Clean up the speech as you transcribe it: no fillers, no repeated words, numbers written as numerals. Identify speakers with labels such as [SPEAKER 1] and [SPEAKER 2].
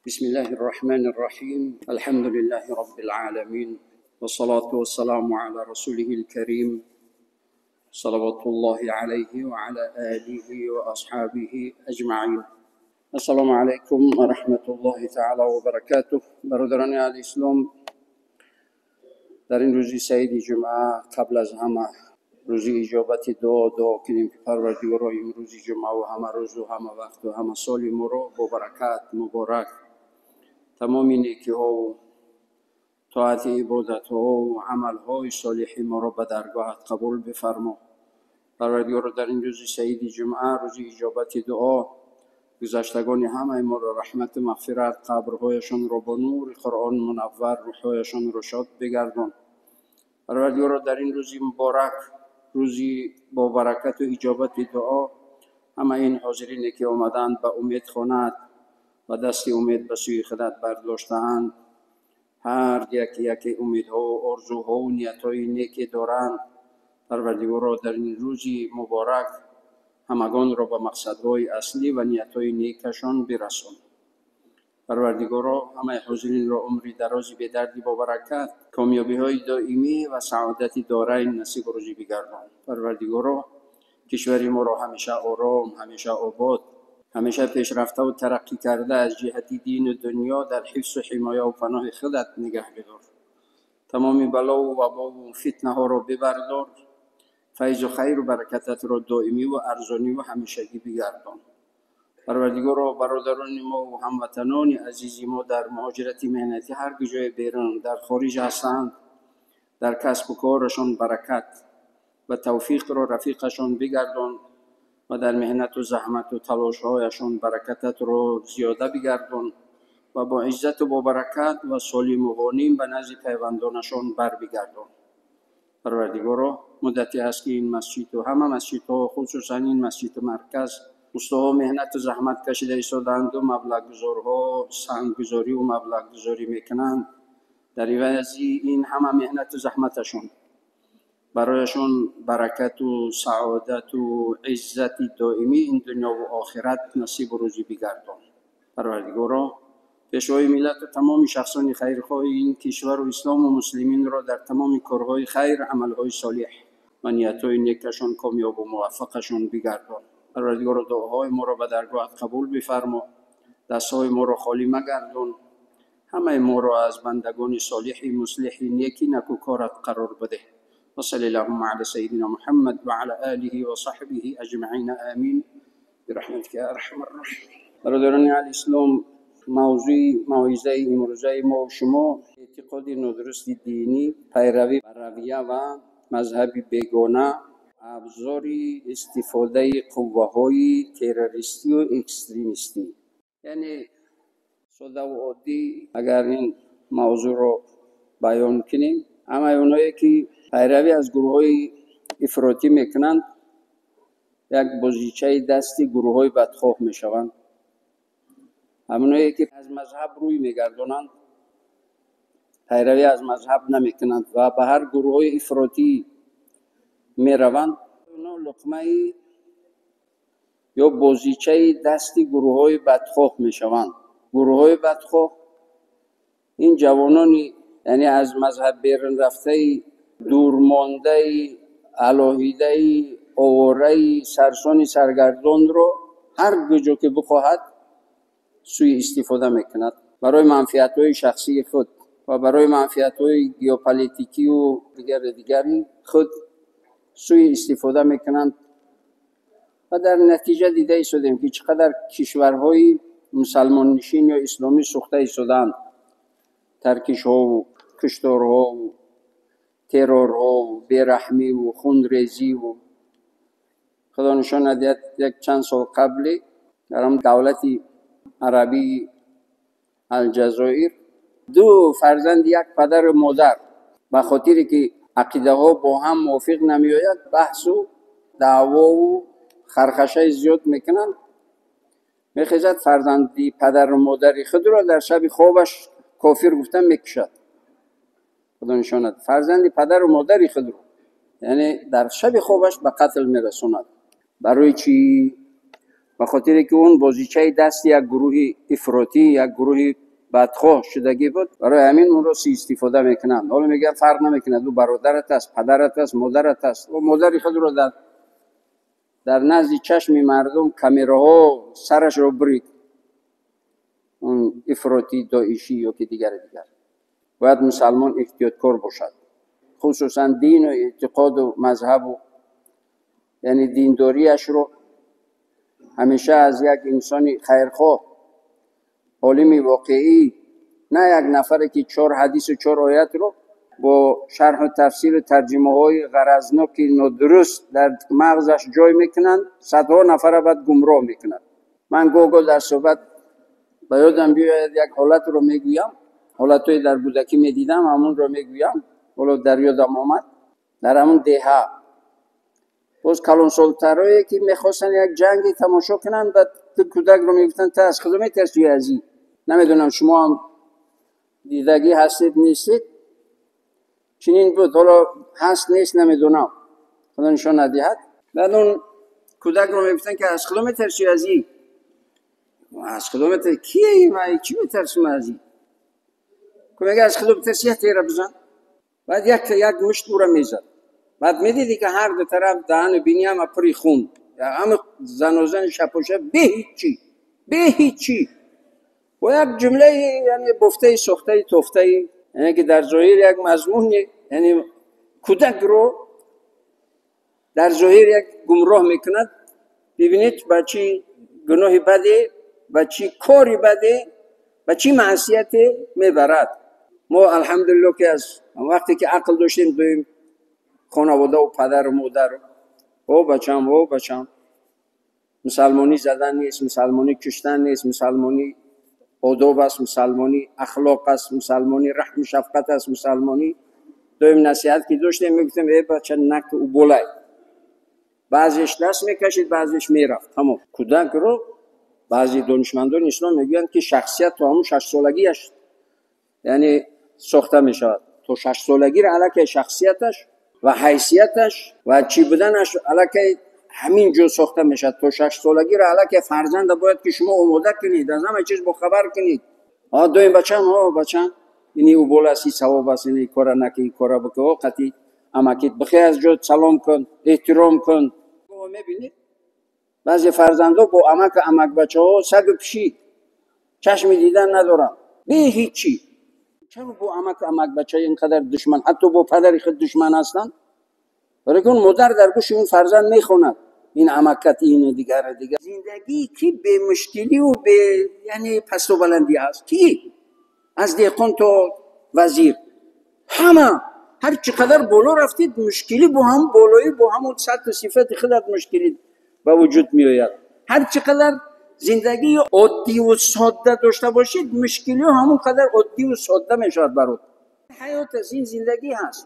[SPEAKER 1] بسم الله الرحمن الرحيم. الحمد لله رب العالمين، والصلاة والسلام على رسوله الكريم، صلوات الله عليه وعلى آله وأصحابه أجمعين. السلام عليكم ورحمة الله تعالى وبركاته. برادران اهل اسلام، در این روزی سعید جمعه قبل از همه روزی اجابت دعا، دعا کنیم که پروردگار امروز جمعه و همه روز و همه وقت و همه سال ما رو با برکت مبارک، تمام نیکی ها و طاعت عبادت ها و عمل های صالح ما رو به درگاهت قبول بفرما. پروردگار در این روز سعید جمعه، روز اجابت دعا، گذشتگان همه ما را رحمت و مغفرت، قبرهایشان را با نور قرآن منور، روحهایشان را شاد بگردان. پروردگار در این روز مبارک، روزی با برکت و اجابت دعا، همه این حاضرین که آمدند به امید خانه‌ات و دست امید به سوی خودت برداشته‌اند، هر یک یک امیدها و آرزوها و نیت‌های نیکی دارند، پروردگار در این روزی مبارک همگان را به مقصدهای اصلی و نیت‌های نیکشان برسان. پروردگارا همه حاضرین را عمری درازی به دردی با برکت، کامیابی‌های دائمی و سعادت دارین نصیب و روزی بگردان. پروردگارا کشور ما را همیشه آرام، همیشه آباد، همیشه پیشرفته و ترقی کرده از جهت دین و دنیا در حفظ و حمایه و پناه خودت نگه بدار. تمام بلا و وبا و فتنه ها را ببردار، فیض و خیر و برکتت را دائمی و ارزانی و همیشگی بگردان. پروردگارا برادران ما و هموطنان عزیز ما در مهاجرت مهنتی هر جای بیرون در خارج هستند، در کسب و کارشان برکت و توفیق را رفیقشان بگردان و در مهنت و زحمت و تلاشهایشان برکتت را زیاده بگردان و با عزت و با برکت و سالم و غانم به نزد پیوندانشان بر بگردان. پروردگارا مدتی است که این مسجد و همه مسجدها، خصوصا این مسجد مرکز، استاها مهنت و زحمت کشیده ایستادند و مبلغ‌گذارها سهم‌گذاری و مبلغ‌گذاری میکنند. در عوض این همه مهنت و زحمتشان برایشان برکت و سعادت و عزت دائمی این دنیا و آخرت نصیب و روزی بگردان. پروردگارا پیشوای ملت و تمام شخصان خیرخواه این کشور و اسلام و مسلمین را در تمام کارهای خیر، عملهای صالح و نیتهای نیکشان کامیاب و موفقشان بگردان. پروردگارا دعاهای ما را به درگاهت قبول بفرما، دستهای ما را خالی مگردان، همه ما را از بندگان صالح مصلح نیکی نکوکارت قرار بده. و صلی اللهم علی سیدنا محمد و علی آله و صحبه اجمعین، آمین برحمتک یا ارحم الراحمین. برادران اهل اسلام، موضوع موعظه امروزه ما و شما اعتقاد نادرست دینی، پیروی بر رویه و مذهب بیگانه، ابزار استفاده قوه‌های تروریستی و اکستریمیستی. یعنی ساده و عادی اگر این موضوع رو بیان کنیم، همه اونایی که پیروی از گروه‌های افراطی میکنند یک بازیچه دستی گروه‌های بدخواه میشوند. همونایی که از مذهب روی میگردانند، پیروی از مذهب نمیکنند و به هر گروه‌های افراطی میروند، اونا لقمه یا بازیچه دستی گروه‌های بدخواه میشوند. گروه‌های بدخواه این جوانانی، یعنی از مذهب بیرون رفته، دورمانده، علاهیده، آواره، سرسان سرگردان رو هر کجا که بخواهد سوی استفاده میکند برای منفعت‌های شخصی خود و برای منفعت‌های گیوپلیتیکی و دیگر دیگری خود سوی استفاده میکنند. و در نتیجه دیده ایستادیم که چقدر کشورهای مسلمان نشین یا اسلامی سوخته ایستادند، ترکش ها و کشتارها و ترورها و بیرحمی و خونریزی و خدا نشان ندهد. یک چند سال قبل در هم دولت عربی الجزایر دو فرزند یک پدر و مادر به خاطر که عقیده ها با هم موافق نمی آید بحث و دعوا و خرخشه زیاد میکنند، میخیزد فرزندی پدر و مادر خود را در شب خوابش کافر گفتن میکشد. خدا نشاند فرزند پدر و مادر خود را یعنی در شب خوابش به قتل میرساند. برای چی؟ Ба хотире ки он бозичаи дасти як гурӯҳи ифротӣ, як гурӯҳи бадхоҳ шудагӣ буд, барои ҳамин онро суистифода мекунанд. Ҳоло мегӯянд, фарқ намекунад, ӯ бародарат аст, падарат аст, модарат аст. Ӯ модари худро дар назди чашми мардум камераҳо сарашро бурид. Он ифротӣ, доишӣ ё ки дигари дигар. Бояд мусалмон эҳтиёткор бошад, хусусан дину эътиқоду мазҳабу, яъне диндориашро ҳамеша аз як инсони хайрхоҳ, олими воқеӣ, на як нафаре ки чор ҳадису чор оятро бо шарҳу тафсиру тарҷимаҳои ғаразноки нодуруст дар мағзаш ҷой мекунанд, садҳо нафара баъд гумроҳ мекунад. Ман гоҳ-гоҳ дар суҳбат ба ёдам биёяд, як ҳолатро мегӯям, ҳолатҳое дар кӯдакӣ медидам, ҳамонро мегӯям, ҳоло дар ёдам омад. Дар ҳамон деҳа боз калонсолтарое ки мехостанд як ҷанге тамошо кунанд, баъд кӯдакро мегуфтанд: «Ту аз худо метарсӣ ё аз ин?» Намедонам, шумо ҳам дидагӣ ҳастед, нестед, чунин буд. Ҳоло ҳаст, нест, намедонам, худо нишон надиҳад. Баъд он кӯдакро мегуфтанд ки аз худо метарсӣ ё аз ин? Аз худо метарсӣ? Кие? Чӣ метарсим аз ин? Мега: «Аз худо битарсӣ, як тера бизан». Баъд як мушт ӯра мезад. Баъд медидӣ ки ҳар ду тараф даҳану бинӣ ҳама пури хун, ҳама занозани шапоша, бе ҳиччӣ, бе ҳиччӣ, бо як ҷумлаи, яъне бофтаи сохтаи тофтаи, яъне ки дар зоҳир як мазмуни, яъне кӯдакро дар зоҳир як гумроҳ мекунад. Бибинед, ба чӣ гуноҳи баде, ба чӣ кори баде, ба чӣ маъсияте мебарад. Мо, алҳамдулилло, ки аз вақте ки ақл доштем, доим хонаводаву падару модар: «О бачам, о бачам, мусалмонӣ задан нест, мусалмонӣ куштан нест, мусалмонӣ одоб аст, мусалмонӣ ахлоқ аст, мусалмонӣ раҳму шафқат аст, мусалмонӣ». Доим насиҳат ки доштем, мегуфтем: «Э бача, наку, ӯ болай». Баъзеш даст мекашид, баъзеш мерафт, тамом. Кӯдакро баъзе донишмандони ислом мегӯянд, ки шахсият то ҳамун 6-солагиаш, яъне, сохта мешавад. То 6-солагиро аллакай шахсияташ ва ҳайсияташ ва чӣ буданаш аллакай ҳамин ҷо сохта мешавад. То 6-солагиро аллакай фарзанда бояд ки шумо омода кунед, аз ҳама чиз бохабар кунед. О доим: «Бачам, о бачам, ини убол аст, и савоб аст, ини кора наки, ин кора бикун, о қати амакит бихе, аз ҷо салом кун, эҳтиром кун». Мебинед, баъзе фарзандҳо бо амаку амакбачаҳо сагу пишид, чашми дидан надоранд, бе ҳиччӣ. Чаро бо амаку амакбача ин қадар душман, ҳатто бо падари худ душман ҳастанд? Барои ки он модар дар гӯши он фарзанд мехонад: ин амакат, ину дигар дигар. Зиндагӣ ки бемушкилию бе, яъне, пасту баландӣ ҳаст? Ки аз деҳқон то вазир, ҳама ҳар чӣ қадар боло рафтед, мушкилӣ бо ҳам болоӣ, бо ҳамон сатҳу сифати худат мушкилӣ ба вуҷуд меояд. Ҳар чӣ қадар зиндагии оддиву содда дошта бошед, мушкилиҳо ҳамон қадар оддиву содда мешавад. Барот ҳаёт аст, ин зиндагӣ ҳаст.